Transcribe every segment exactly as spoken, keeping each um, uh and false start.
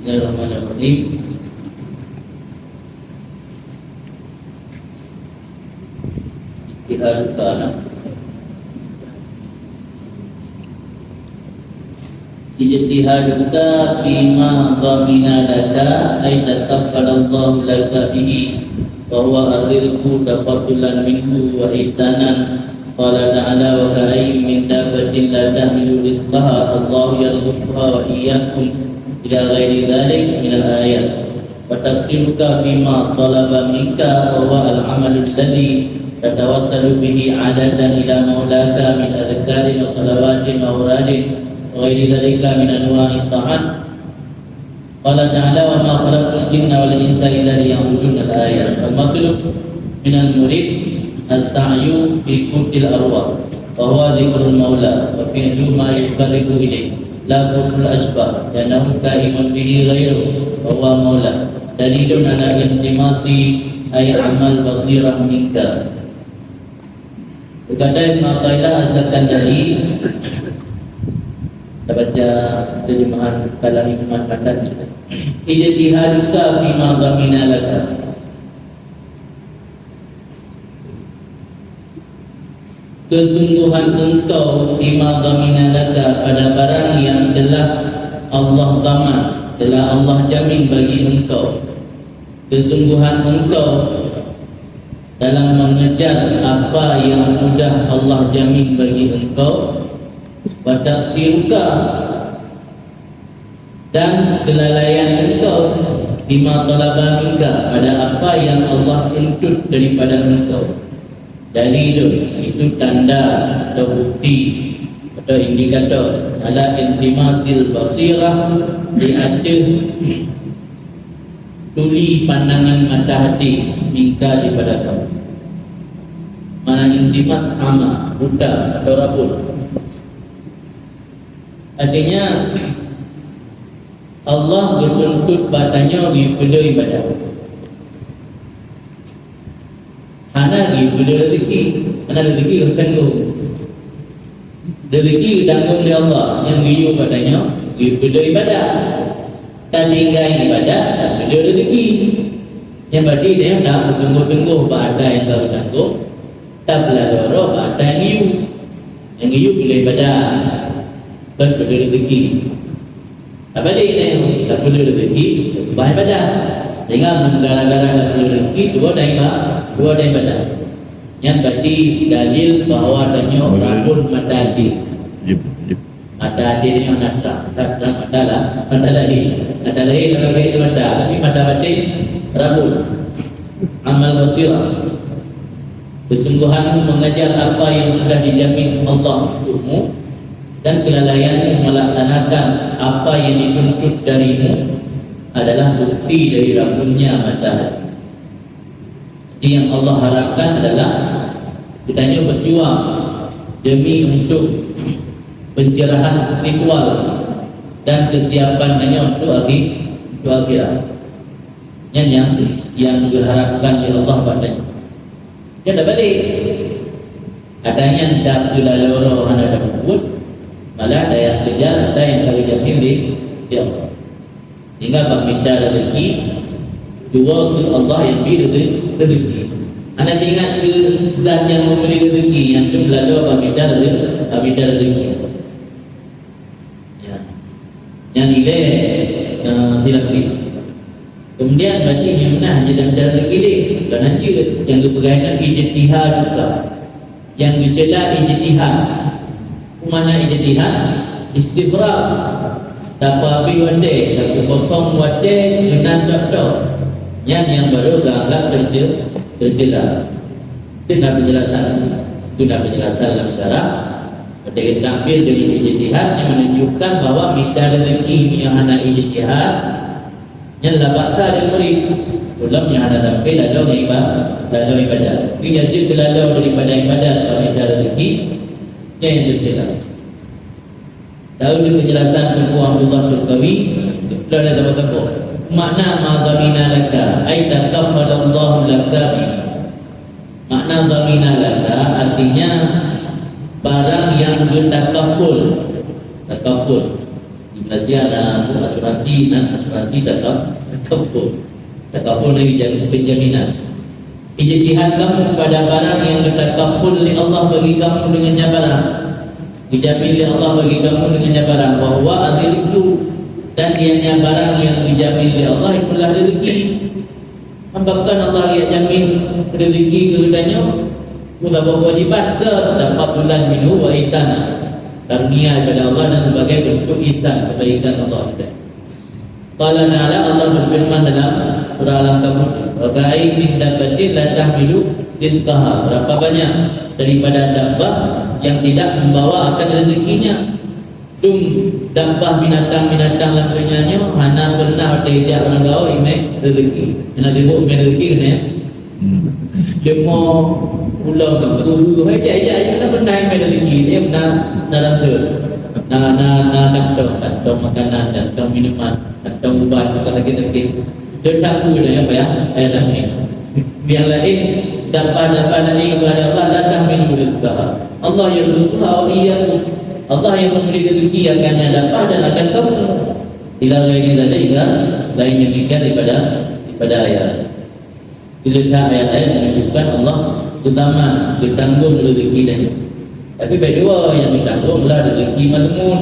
Bismillahirrahmanirrahim. Ijtihaduka. Ijtihaduka fima dhamina laka, ay takaffalallahu laka bihi, wa huwa ar-rizqu tafaddulan minhu wa ihsanan. Qala ta'ala: "Wa ka'ayyin min dabbatin la tahmilu rizqaha, Allahu yarzuquha wa iyyakum," ila ghairi dzalik minal ayat. Wa taqsiruka fima talaba minka wa huwa al-amalul ladzi tatawassalu bihi 'adatan ila maulaka min adhkarin wa salawatin wa auradin wa ghairi dzalika min anwa'it ta'at. Qala ta'ala: "Wa ma khalaqtul jinna wal insa illa liya'budun." Al-ayat. Wal matlub minal murid as-sa'yu fi qutil arwah, wa huwa dzikrul maula wa fi'lu ma yuqarribu ilaih, la qutul asbah, li'annahu qa'imun bihi ghairuh, wa huwa maula. Dalilun ala iltimasi ay amal basirah minka. Berkata Ibn Athaillah As-Sakandari, kita baca terjemahan kalam hikmah matan, "Ijtihaduka fima dhamina laka." Kesungguhan engkau fima dhamina laka, pada barang yang telah Allah dhaman, telah Allah jamin bagi engkau. Kesungguhan engkau dalam mengejar apa yang sudah Allah jamin bagi engkau, wa taqsiruka, dan kelalaian engkau, fima talaba minka, pada apa yang Allah tuntut daripada engkau. Dalilun, itu tanda atau bukti atau indikator, ala iltimasil basirah, di atas tuli pandangan mata hati, minka, daripada kamu. Mana iltimas ama, buta atau rabun. Artinya, Allah geutuntut bak tanyoe geupeuleueh ibadat. Hana geupeuleueh rezeki, hana rezeki geutanggong. Rezeki geutanggong lé Allah, nyang geuyue bak tanyoe geupeuleueh ibadat. Tatinggai ibadat, tapeuleueh rezeki. Nyang berarti tanyoe tapeusunggoh-sunggoh bak ata nyang ka geutanggong, tapeulaloe bak ata nyang geuyue. Nyang geuyue peuleueh ibadat, kon peuleueh rezeki. Abadi nyan, tapeuleueh rezeki, takeubah ibadat. Sehingga ngon gara-gara tapeuleueh rezeki, dua dan iba-, dua dan ibadat. Nyan berarti dalil bahwa tanyoe rabun mata até. Mata até nyoe mata, mata, mata lah, mata lahé. Mata lahé dah bagi mata, tapi mata batin rabun. Amal basirah. Kesungguhanmu mengejar apa yang sudah dijamin Allah untukmu, dan kelalaianmu melaksanakan apa yang dituntut darimu adalah bukti dari rabunnya mata hati. Jadi, yang Allah harapkan adalah kita nyoe berjuang demi untuk pencerahan spiritual dan kesiapan tanyoe untuk akhi-, untuk akhirat. Nyan nyang, nyang geuharapkan lé Allah bak tanyoe. Nyan tabalik. Ata nyang tapeulaloe hana tapeubuet, malah ata nyang kejar, ata nyang ka geujamin lé, lé Allah. Sehingga bak mita rezeki, dua keu Allah nyang bi rezeki, rezeki. Hana teuingat keu zat nyang meubri rezeki, nyang teupeulalô bak mita rezeki, bak mita rezeki. Ya. Nyang ilée, eh, silap pih. Kemudian, berarti nyang meunan hana dalam cara rezeki deh. Bukan hana jeuet. Nyang geupeugah nyan ijtihad bukan. Nyang geucela ijtihad. Peue makna ijtihad? Istifrag. Tapeuhabéh watée, tapeukosong watée keunan tok-tok. Nyan nyang barô geuanggab teuce-, teucela. Itu na penjelasan. Itu na penjelasan lam syarah. Watée geutakbir deungon ijtihad, nyan menunjukkan bahwa mita rezeki meunyoe hana ijtihad, nyan la paksa lé murit. Ulôn nyang hana sampai lalô ngon iba-, lalô ibadat. Tapi nyang jeuet keu lalô daripada ibadat bak mita rezeki, nyan nyang teucela. Tahu di penjelasan Teungku Abdullah Syarqawi, lôn dah saboh-saboh. Makna ma dhamina laka, ay takaffalallahu laka bihi. Makna dhamina laka artinya barang yang geutakaful. Takaful. Malaysia na asuransi, na asuransi takaf-, takaful. Takaful ni jam-, penjaminan. Ijtihad kamu pada barang nyang geutakaful lé Allah bagi kamu deungon nyan barang. Geujamin lé Allah bagi kamu deungon nyan barang, wa huwa ar-rizqu, dan ianya barang nyang geujamin lé Allah itulah rezeki. Bahkan Allah jak jamin rezeki keu geutanyoe, meunyoe kewajiban keu tafadulan minhu wa ihsana, karunia daripada Allah dan sebagai bentuk ihsan kebaikan Allah. Qala Ta'ala, Allah berfirman dalam surah Al-Ankabut, "Wa ka'ayyin min dabbatin la tahmilu rizqaha." Berapa banyak daripada dabbah yang tidak membawa akan rezekinya? Sum dabbah binatang-binatang lam donya nyoe hana pernah watèe jak ureueng gaoh imè rezeki. Hana sibuk imè rezeki keunan. Cuma ulôn tu guru hai jak-jak hana pernah imè rezeki. Dia pernah dalam tu. Na na na kantong, kantong makanan, kantong minuman, kantong ubat, bukan sakit-sakit. Dia tak pun dah apa ya? Ayat ni. Yang lain dapat dapat dari ibadah Allah datang minum rezeki. Allah yang berdoa wa iyyakum. Allah yang memberi rezeki akan yang dapat dan akan kamu. Ila ghairi dzalika, lain demikian daripada daripada ayat. Bila tak ayat-ayat menunjukkan Allah utama geutanggung rezeki dan tapi bak dua yang geutanggung adalah rezeki mazmun.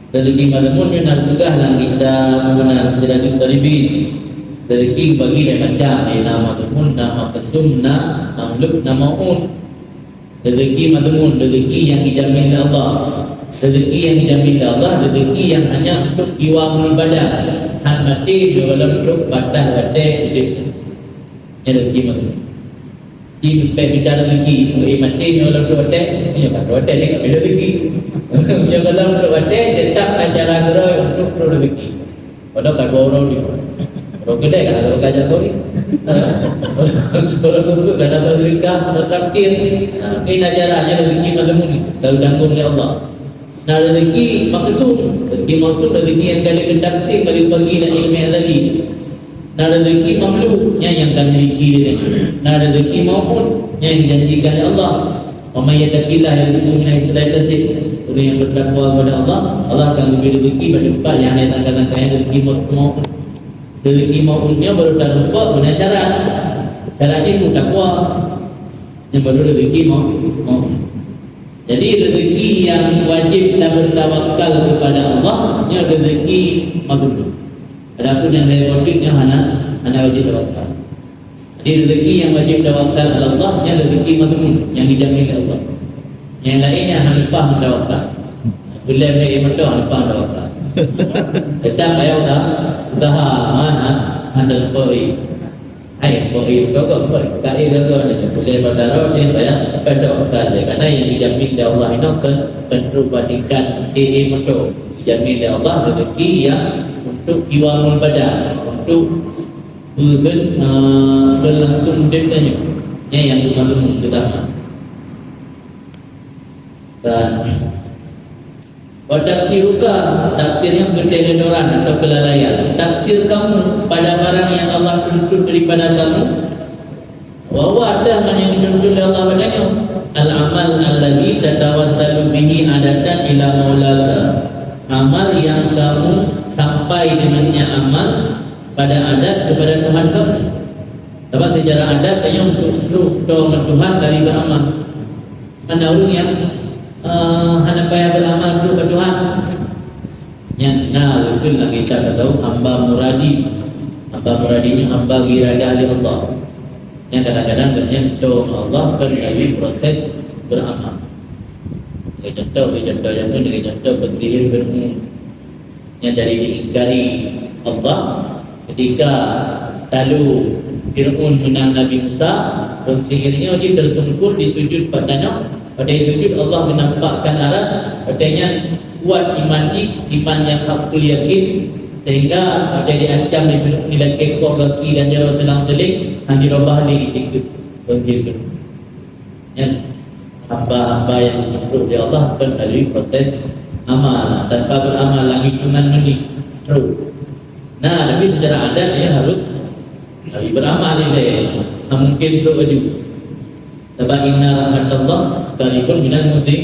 Rezeki mazmun nyoe na geupeugah lam kitab Sirajut Thalibin. Rezeki bagi lain macam, na mazmun, na maqsum, na mamluk, na mau'un. Rezeki mazmun, rezeki yang dijamin oleh Allah. Rezeki yang dijamin oleh Allah, rezeki yang hanya untuk jiwa meuibadah. Han maté, jiwa dalam trok batah batée udép. Nyan rezeki mazmun. Di pek bidang rezeki, eh, maté nyoe lam dua teh, nyoe kan dua teh ni kan beda rezeki. Nyoe dalam dua teh, tetap acara geuroi untuk pro rezeki. Padahal kan dua orang ni. Orang kedai kan ada kerja kau ni. Orang kumpul kan ada sedekah, ada traktir. Ha, ini ajarannya rezeki mazmun ni. Kalau tanggung oleh Allah. Na rezeki maqsum, rezeki maqsum rezeki yang ka lheueh geutaksim, ka lheueh bagi lam ilmu azali. Na rezeki mamluk, nyan nyang ka miliki dia. Na rezeki mau'ud, nyan nyang dijanjikan oleh Allah. "Wa may yattaqillaha yarzuqhu min haitsu la yahtasib." Orang yang bertakwa kepada Allah, Allah akan memberi rezeki pada tempat yang hana sangka-sangka, yang rezeki mau-, mau'ud. Rezeki mau'ud nyan baru tarumpok guna syarat. Syarat jih pun takwa. Nyan baru rezeki mau-, mau'ud. Jadi, rezeki yang wajib kita bertawakal kepada Allah, nyan rezeki mazmun. Adapun yang lain wajib, nyan hana, hana wajib tawakal. Jadi, rezeki yang wajib tawakal adalah Allah, nyan rezeki mazmun, yang dijamin oleh Allah. Yang lainnya hana leupah tawakal. Bulan ni motor hana leupah tawakal. Tetap payah usaha, usaha, man, han, hana leupah. Hai, kok ié gagah, kok ka ié gagah ni, boleh bak darat ni, payah pedok kan dia. Karena yang dijamin oleh Allah inoe kan, kan trok bak tingkat A A motor. Dijamin oleh Allah rezeki yang untuk jiwa meuibadah, untuk beugeun, eh, berlangsung udép tanyoe. Nyan nyang geumaklum utama. Dan Wa taksiruka, taksirnya keterdoran atau kelalaian. Taksir kamu pada barang yang Allah tuntut daripada kamu. Wa huwa, ada mana yang dituntut oleh Allah padanya. Al-amal alladzi tatawassalu bihi adatan ila maulaka. Amal yang kamu sampai dengannya amal pada adat kepada Tuhan kamu. Sebab secara adat, kamu untuk Tuhan kali beramal. Hana ureueng nyang, eh, hana payah beuramal keu Tuhan. Nyan na geukheun lam kitab tasawuf hamba muradi. Hamba muradi nyan hamba geuradah lé Allah. Nyan kadang-kadang gobnyan tong Allah kon melalui proses beuramal. Lagèe contoh, lagèe contoh nyang nyoe, lagèe contoh peusihir Fir'aun. Nyang jadi diingkari Allah ketika talu Fir'aun meunang Nabi Musa, dan sihirnya jih tersungkur di sujud bak tanoh. Pada sujud Allah menampakkan aras, pada nyan kuat iman jih, iman yang hakul yakin, sehingga pada diancam di Fir'aun dilakèe kok gaki dan jaroe selang-seling, han dirobah lé itikeuet. Begitu. Nyan, hamba-hamba yang dibentuk oleh Allah akan melalui proses amal. Tanpa beramal, langit pun nan meuni. Trok. Nah, tapi secara adat dia harus melalui beramal dia. Tak mungkin trok laju. Sebab inna rahmatallah qaribun minal muhsin.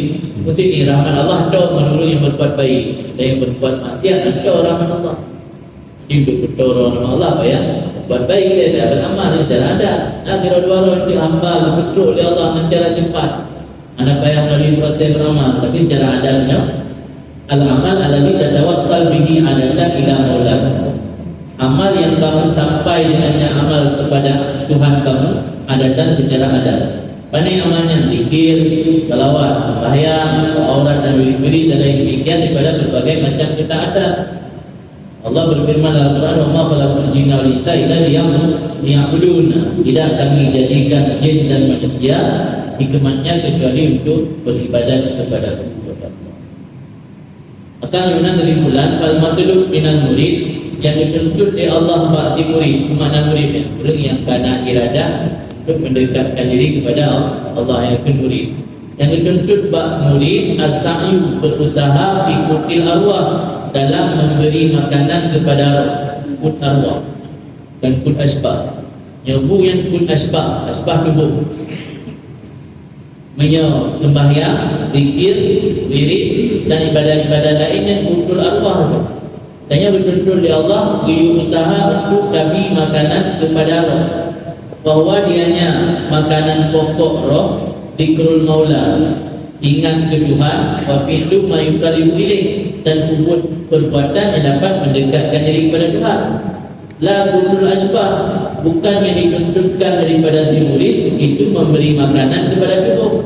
Maksud ni, rahmat Allah to ngon ureueng nyang berbuat baik, dan nyang berbuat maksiat hana to rahmat Allah. Jadi, untuk beutôi rahmat Allah, payah buat baik, dia tak beramal secara adat. Nah, kira dua orang itu hamba geupeutreuk lé Allah ngon cara cepat. Hana payah melalui proses beramal, tapi secara adat nyoe, al-amal alladzi tatawassal bihi adatan ila maulak. Amal yang kamu sampai dengannya amal kepada Tuhan kamu adatan secara adat. Pane amal nyan? Zikir, salawat, sembahyang, aurat dan wirid-wirid dan lain demikian daripada berbagai macam ketaatan. Allah berfirman dalam Quran, "Wa ma khalaqtul jinna wal insa illa liya'budun." Tidak kami jadikan jin dan manusia hikmatnya kecuali untuk beribadat kepada-Ku. Maka, meunan keusimpulan, fal matlub minal murid, nyang geutuntut lé Allah bak si murid, makna murid, ureueng nyang kana iradah untuk mendekatkan diri kepada Allah, nyang kheun murid. Nyang geutuntut bak murid, as-sa'yu, berusaha, fi qutil arwah, dalam memberi makanan kepada roh, qut arwah, dan qut asbah. Nyoe bu nyang qut asbah, asbah tuboh. Meunyoe sembahyang, zikir, wirid, dan ibadat-ibadat laén nyang qutul arwah tu. Tanyoe geutuntut lé Allah geuyue usaha untuk tabi makanan keupada roh, bahwa dianya makanan pokok roh, zikrul maula, ingat keu Tuhan, wa fi'lu ma yuqarribu ilaih, dan peubuet perbuatan yang dapat mendekatkan diri kepada Tuhan. La qutul asbah, bukan yang dituntutkan daripada si murid itu memberi makanan kepada tubuh.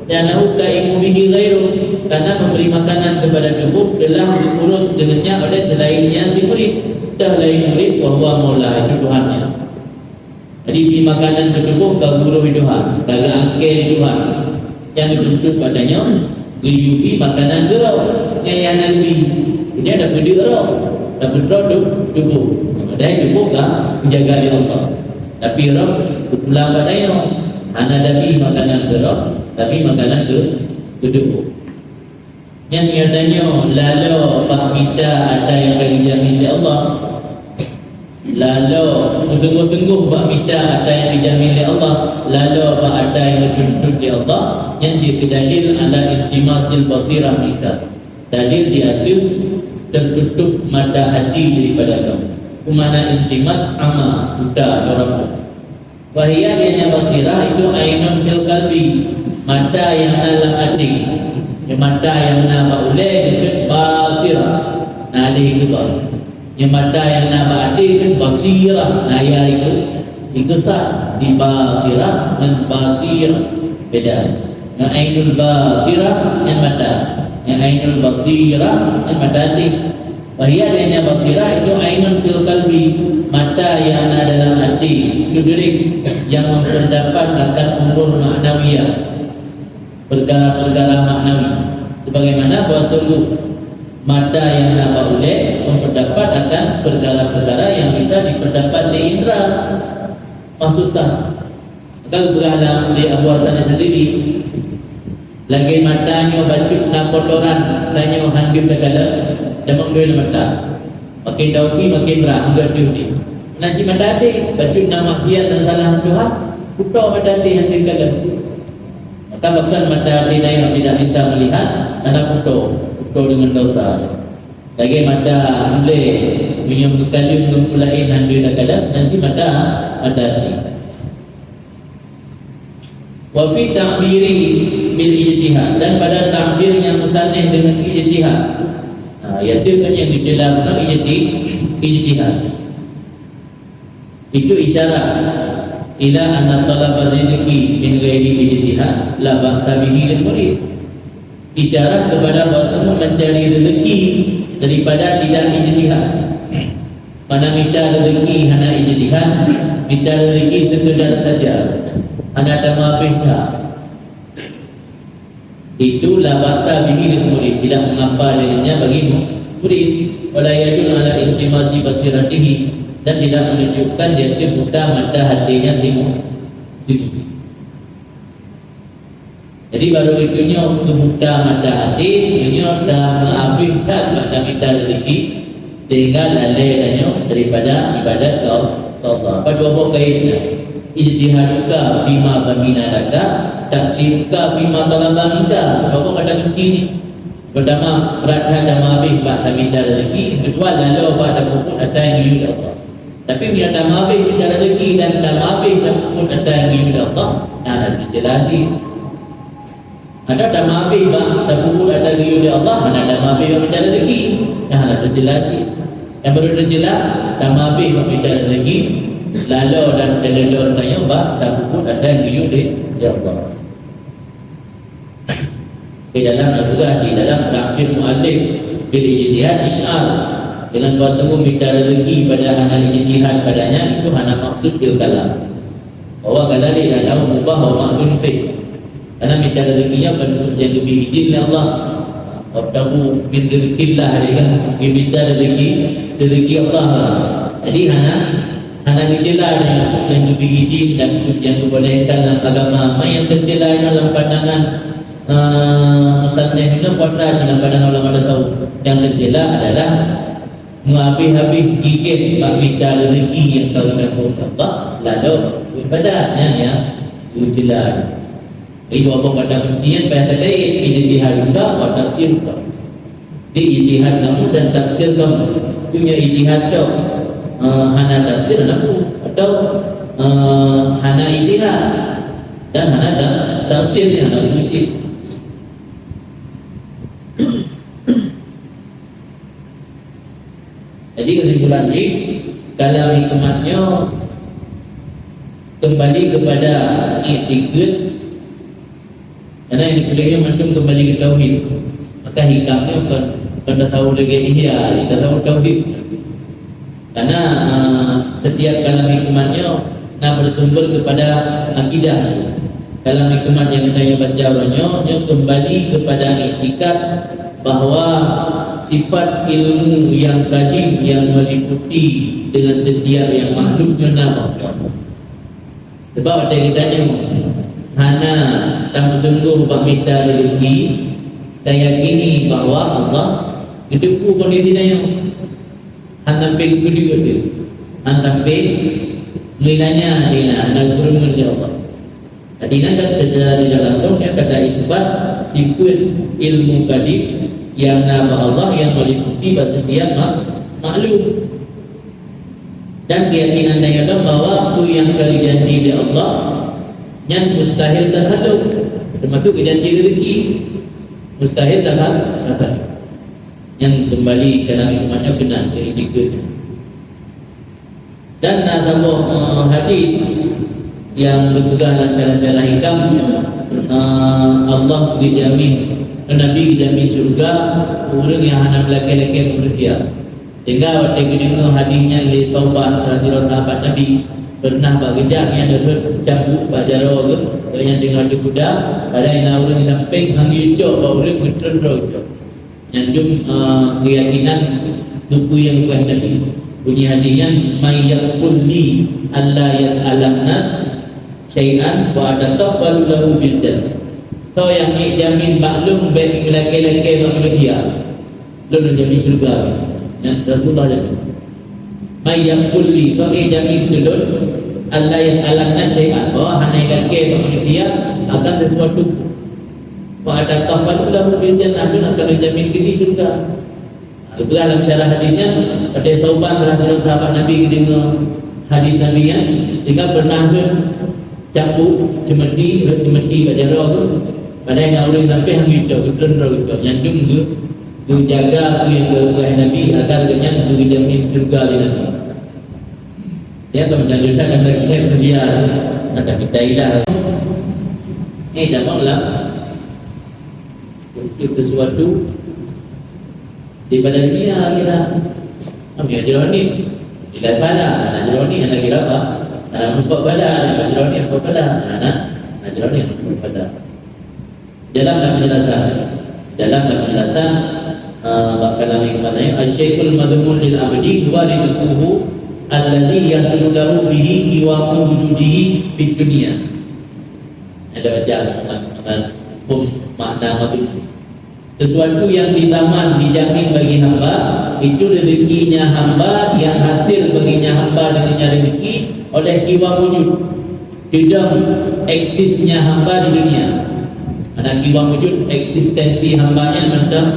Li'annahu qaimu bihi ghairuh, karena memberi makanan kepada tubuh telah diurus dengannya oleh selainnya si murid. Dah lain murid, wa huwa maula, itu Tuhannya. Jadi, bri makanan keu tuboh ka geuurôh lé Tuhan, ka geuangkée lé Tuhan. Nyang geutuntut bak tanyoe, geuyue bi makanan keu roh, nyang hana geubi. Jadi, ada peudeuek roh, ada peudeuek tu-, tuboh. Padahai tuboh ka geujaga lé Allah. Tapi roh geupulang bak tanyoe, hana tabi makanan keu roh, tabi makanan keu, keu tuboh. Nyan meunyoe tanyoe lalo bak mita atra nyang ka geujamin lé Allah, lalo meusunggoh-sunggoh bak mita atra nyang geujamin lé Allah, lalo bak atra nyang geutuntut lé Allah, nyan jeuet keu dalil ala iltimasil basirah minka. Dalil di ateueh teututup mata hati daripada kamu. Peue makna iltimas? Ama, buta, atau rabuk. Wahia, dianya basirah itu ainun fil qalbi, mata nyang na lam até. Nyoe mata nyang na bak ulée dikeue basirah, na até keubah. Nyoe mata nyang na bak até dikeue basirah, na ya itu, itu sah di basirah ngon basirah. Beda. Nyoe ainul basirah ngon mata. Nyoe ainul basirah ngon mata até. Wahia, dianya basirah itu ainun fil qalbi, mata nyang na dalam até, tudrik, nyang memperdapat akan umur maknawiyah, perkara-perkara maknawi. Sebagaimana bahwa sungguh mata nyang na bak ulée memperdapat akan perkara-perkara yang bisa diperdapat lé indra. Maksud sah. Maka geupeugah lam lé Abu Hasan Asyadili, lagée mata nyoe bacut na kotoran, tanyoe han deuh takalon, tamong dua mata. Makin taupi makin brat, hingga deuh deh. Na cit mata até, bacut na maksiat dan salah Tuhan, putôh mata até han deuh kalon. Maka bahkan mata até tanyoe tidak bisa melihat, karena putôh, putôh dengan dosa. Lagée mata ulée, meunyoe meukalon ngon peue laén han deuh takalon, na cit mata, mata até. Wa fi ta'biri bil ijtihad, dan pada takbir nyang meusanéh deungon ijtihad. Ha, yaitu kan nyang geuceulah bunoe ijti-, ijtihad. Itu isyarat ila anna talaba rizqi min ghairi ijtihad la ba'sa bihi lil murid. Isyarat kepada bahwasanya mencari rezeki daripada tidak ijtihad. Mana mita rezeki hana ijtihad, mita rezeki sekedar saja, hana tamah pih that. Itu la ba'sa bihi lil murid, tidak mengapa dengannya bagi mu-, murid. Wala yadul ala iltimasi basiratihi, dan tidak menunjukkan dia itu buta mata hatinya si mu-, si murid. Jadi, baru itu nyoe keubuta mata até, nyoe tameuabéh that bak tamita rezeki, sehingga lalée tanyoe daripada ibadat keu Allah. Apa dua boh kait nyan? Ijtihaduka fima dhamina laka, taksiruka fima talaba minka. Apa kata kunci ni? Pertama, brat that tameuhabéh bak tamita rezeki, keudua laloe bak tapeubuet atra nyang geuyue lé Allah. Tapi meunyoe tameuhabéh mita rezeki dan tameuhabéh tapeubuet atra nyang geuyue lé Allah, nah, na teucela cit. Ada tameuhabéh bak tapeubuet atra geuyue lé Allah, hana tameuhabéh bak mita rezeki. Nah, hana teucela cit. Nyang baru teucela, tameuhabéh bak mita rezeki, laloe dan talaloe tanyoe bak tapeubuet atra nyang geuyue lé, lé Allah. Di dalam geupeugah cit dalam Tampil Muallif bil Ijtihad Isy'ar, dengan bahwa sungguh mita rezeki pada hana ijtihad padanya itu hana maksud fil kalam. Bahwa kadalik adalah mubah wa ma'dun fih. Karena mita rezeki nyan bukan buet nyang geubri idin lé Allah. "Wabtaghu min rizqillah," dia kan, geumita rezeki, rezeki Allah. Jadi hana, hana geucela nyang buet nyang geubri idin dan buet nyang geubolehkan lam agama. Ma nyang teucela nyoe lam pandangan, eh, musannif nyoe, putra dalam pandangan ulama tasawuf. Nyang teucela adalah meuhabéh-habéh gigét bak mita rezeki nyang ka geutanggong Allah, laloe bak ibadat, nyan nyang teucela. Jadi, dua boh kata kunci nyan payah teugaét, ijtihad juga, wa taksir juga. Di ijtihad kamu dan taksir kamu. Punya ijtihad tu, eh, hana taksir hana bu, atau, eh, hana ijtihad dan hana ta-, taksir ni hana bu isi. Jadi, kesimpulan jih, kalam hikmat nyoe kembali kepada iktikad, karena yang dipilih nyoe mandum kembali ke tauhid. Maka hikam nyoe bukan, bukan tasawuf lagèe ihya, tasawuf tauhid. Karena, eh, setiap kalam hikmat nyoe na bersumber kepada akidah. Dalam hikmat nyang tanyoe baca uroe nyoe, nyoe kembali kepada iktikad bahwa sifat ilmu yang kadim yang meliputi dengan setiap yang makhluk nyoe na bak Allah. Sebab watèe geutanyoe hana tameusunggôh bak mita rezeki, tayakini bahwa Allah geuteupeue kondisi tanyoe. Han sampai geupeuduek dia. Han sampai meunanya dia na, na geupeureumeun lé Allah. Jadi, nyan kan secara tidak langsung dia kata isbat sifat ilmu kadim yang na bak Allah yang meliputi bak setiap ma-, makhluk. Dan keyakinan dia kan bahwa peue nyang ka geujanji lé Allah nyan mustahil terhalang. Termasuk geujanji rezeki. Mustahil terhal-, terhalang. Nyan kembali kalam hikmat nyoe keunan keu iktikad. Dan na saboh, eh, hadis nyang geupeugah lam syarah-syarah hikam, eh, Allah geujamin, Nabi geujamin syurga ureueng nyang hana meulakèe-lakèe manusia. Sehingga watèe geudeungoe hadis nyan lé Sauban, salah sidroe sahabat Nabi, pernah bak geujak nyan rhot cambuk bak jaroe geuh, gobnyan teungoh di kuda, padahai na ureueng di sampéng han geuyue cok bak ureueng, geutreun droe geucok. Nyan dum, eh, keuyakinan peue nyang geupeugah Nabi. Bunyi hadis nyan, "May yakful li alla yas'alan nas syai'an wa atakaffalu lahu bil jannah." Soe nyang ék jamin bak lôn bèk meulakèe-lakèe bak manusia, lôn jamin syeuruga. Nyan Rasulullah jamin. "May yakful li," soe ék jamin keu lôn, "alla yas'alan nas syai'an," bahwa hana ilakèe bak manusia akan sesuatu. "Wa atakaffalu lahu bil jannah," lôn akan lôn jamin keu jih syeuruga. Geupeugah lam syarah hadis nyan, watèe Sauban salah sidroe sahabat Nabi geudeungoe hadis Nabi nyan, tinggai pernah rhot cambuk, ceumeuti, rhot ceumeuti bak jaroe geuh, padahai na ureueng sampéng han geucok, geutreun droe geucok. Nyan dum geu-, geujaga peue nyang geupeugah Nabi agar gobnyan geujamin syeuruga lé Nabi. Dia pun dah letak dalam kitab sedia, ada kita ilah. Eh, dah malam. Untuk sesuatu di badan dunia kita. Kami ajar ni. Di dalam pada, ajar ni ada kira apa? Ada nampak pada, ada ajar ni apa pada? Ada, ajar ni apa pada? Dalam dalam penjelasan, dalam dalam penjelasan, eh, bak kalam yang katanya, "Asy-syai'ul madhmun lil abdi huwa rizquhu alladzi yahsulu lahu bihi qiwamu wujudihi fid dunya." Ada baca dengan, dengan hukum makna madhmun. Sesuatu yang ditaman, dijamin bagi hamba, itu rezekinya hamba yang hasil baginya hamba dengannya rezeki oleh qiwam wujud. Teudong eksisnya hamba di dunia. Hana kiban wujud eksistensi hamba nyan mantong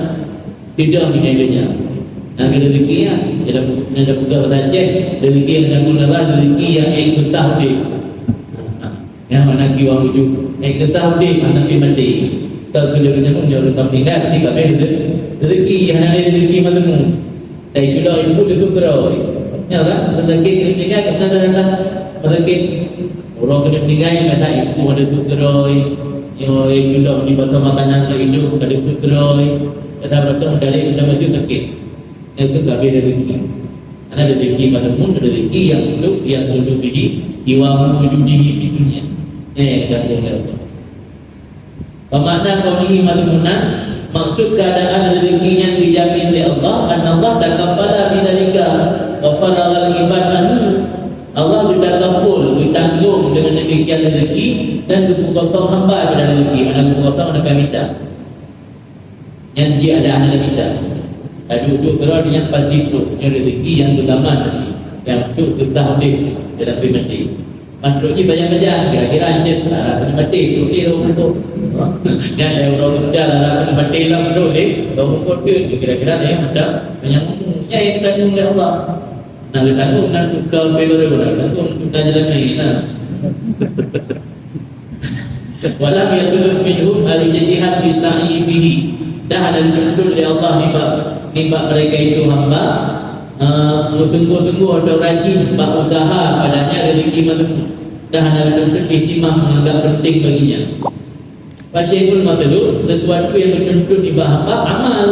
teudong di dunia. Nabi rezeki ya, dalam, dalam peugah bahasa Aceh, rezeki nyang tanggung Allah, rezeki nyang ék keusah udép. Nyang mana kiban wujud, ék keusah udép, hana pih maté. Tau keu leueh nyoe, nyoe leueh tinggai, tapi kabeh rezeki, hana ada rezeki meuteumé. Tapi kalau ibu tu keuroi. Ya kan? Rumah sakit kena tinggal, kena datang rumah sakit. Orang kena tinggal, kata ibu ada keuroi. Yo, ibu dah di pasar makanan, ada hidup, ada keuroi. Kata betul, dari kita maju sakit. Itu kabeh rezeki. Karena rezeki meuteumé, rezeki yang hidup, yang sujud biji, iwa wujudihi fid dunia. Eh, dah boleh. Pemakna qaulihi madhmunan, maksud keadaan rezeki nyang dijamin lé Allah, annallaha takaffala bidzalika wa farraghal ibad anhu. Allah geutakaful, geutanggong dengan demikian rezeki dan geupeukosong hamba daripada rezeki, mana geupeukosong daripada mita. Nyan jih ada hana mita. Duek-duek keudroe nyan pasti trok, nyan rezeki nyang geugaman tadi, nyang trok keusah udép, dalam pih maté. Makhluk jih pajan-pajan, kira-kira anjeut, lara keuneuk maté, trok lé rot muphom. Nyan, eh, uroe muda lara keuneuk maté lam trok lé rot muphom teuk, kira-kira, eh, mata manyang umu. Nyan nyang geutanggong lé Allah. Nah, geutanggong nan untuk daun pé baru, nah, geutanggong untuk daun jeulami, nah. Walam yatlub minhum al-ijtihad fi sa'yi fihi. Dan hana dituntut lé Allah nibak, nibak mereka itu hamba, eh, bersungguh-sungguh atau rajin bak usaha padanya rezeki meuteumé. Dan hana dituntut ihtimam menganggap penting baginya. Fasyai'ul matlub, sesuatu yang dituntut nibak hamba, amal,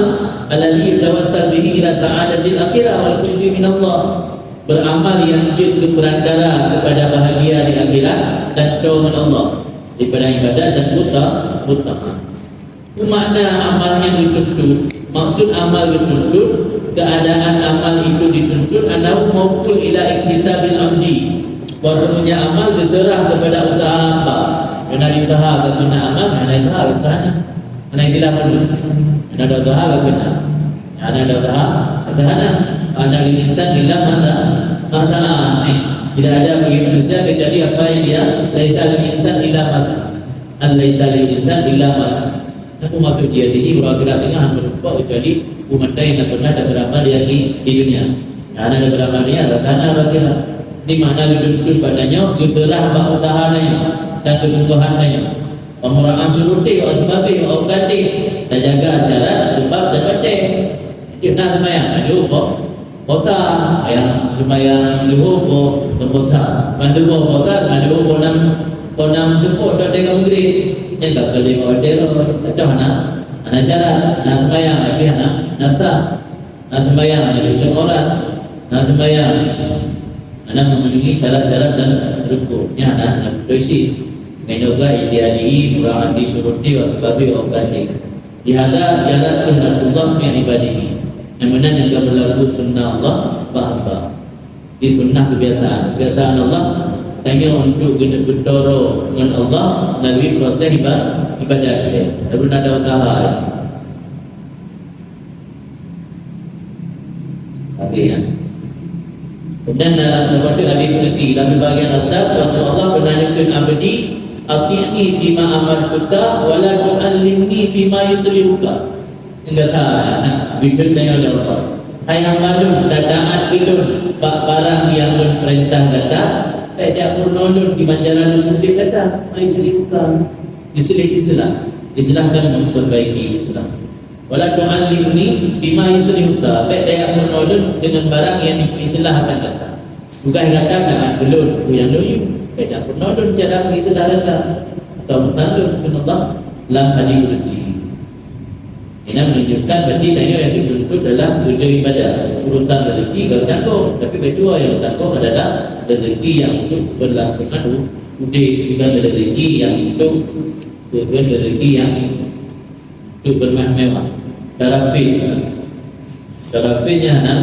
alladzi yatawassal bihi ila sa'adatil akhirah wal qurbi minallah. Beramal yang jeuet keu perantara kepada bahagia di akhirat dan toe ngon Allah daripada ibadat dan buta, buta. Makna amal nyang dituntut, maksud amal dituntut, keadaan amal itu dituntut, annahu mauqul ila iktisabil abdi, bahwasanya amal diserah kepada usaha hamba. Hana diusaha keu keunan amal, hana usaha keu keunan. Hana istilah pun. Hana ada usaha keu keunan. Hana ada usaha keu keunan. Hana lil insan illa masa, masa. Eh, tidak ada bagi manusia kecuali apa yang dia, laisa lil insan illa masa. An laisa lil insan illa masa. Aku maksud dia di ureueng akhirat teungoh hana meurumpok kecuali umat lain yang pernah tak beramal di, di dunia. Hana ada beramal dunia, tak hana beramal akhirat. Di makna dituntut pada nyoe, geuseurah bak usaha nyoe dan kebutuhan nyoe. Pemuraan syuruti wa asbabi wa aukati. Tajaga syarat, sebab dan batée. Cit na seumayang, na jeuet po-, posa. Nyang seumayang jeuet po-, posa. Ban tuboh posa, ban jeuet po nam, po nam seupôt atau tengah maghrib. Nyan ka keu lima watée lom. Contoh na, na syarat, na seumayang, tapi hana, na sah. Na seumayang, na jeuet aurat. Na seumayang, hana memenuhi syarat-syarat dan rukun. Nyan hana, hana beutôi cit. Ngon nyoe ga ijtihadihi, mura'ati syuruti wa asbabi wa aukati. Lihada jarat sunnatullah fi ibadihi. Nyang meunan nyang ka beulaku sunnah Allah bak hamba. Di sunnah kebiasaan. Kebiasaan Allah, tanyoe untuk geuneuk beutoro ngon Allah melalui proses iba-, ibadat. Lalu na ada usaha. Habis, ya. Kemudian dalam seperti hadis kursi, dalam bagian asal, Rasulullah pernah neukheun, "Abdi, ati'ni fima amartuka, wa la tu'allimni fima yuslihuka." Enggak salah, bicara dengan Allah. Hai hamba lôn, tataat keu lôn bak barang nyang lôn peurintah gata, bék jak peurunoe lôn di jalan lôn udép gata, mai yuslihuka. Yuslihuka, Islam. Islam dan memperbaiki Islam. Wala tu'allimni bima yuslihuka, bék daya peurunoe lôn deungon barang nyang jipeuislahkan gata. Tugaih gata taat keu lôn, peue nyang lôn yue. Bék daya peurunoe lôn cara peuislah gata. Atau meusan lôn keu Allah lam hadis kursi. Ini menunjukkan berarti tanyoe nyang dituntut adalah kerja ibadah, urusan rezeki gak tanggong, tapi kedua yang tanggong adalah rezeki yang untuk berlangsungan u-, udeh, bukan rezeki yang untuk, bukan rezeki yang untuk bermewah-mewah. Tarafin. Tarafin nyan hana,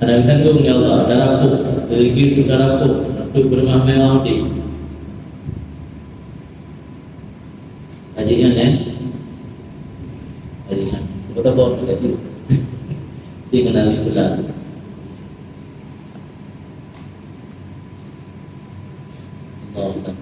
hana tanggung ya Allah. Tarafuk. Rezeki tu tarafuk. Untuk bermewah-mewah udeh. Lanjut nyan, eh. Lanjut nyan. Kita bawa kita tu. Dia kenali pula. Allah.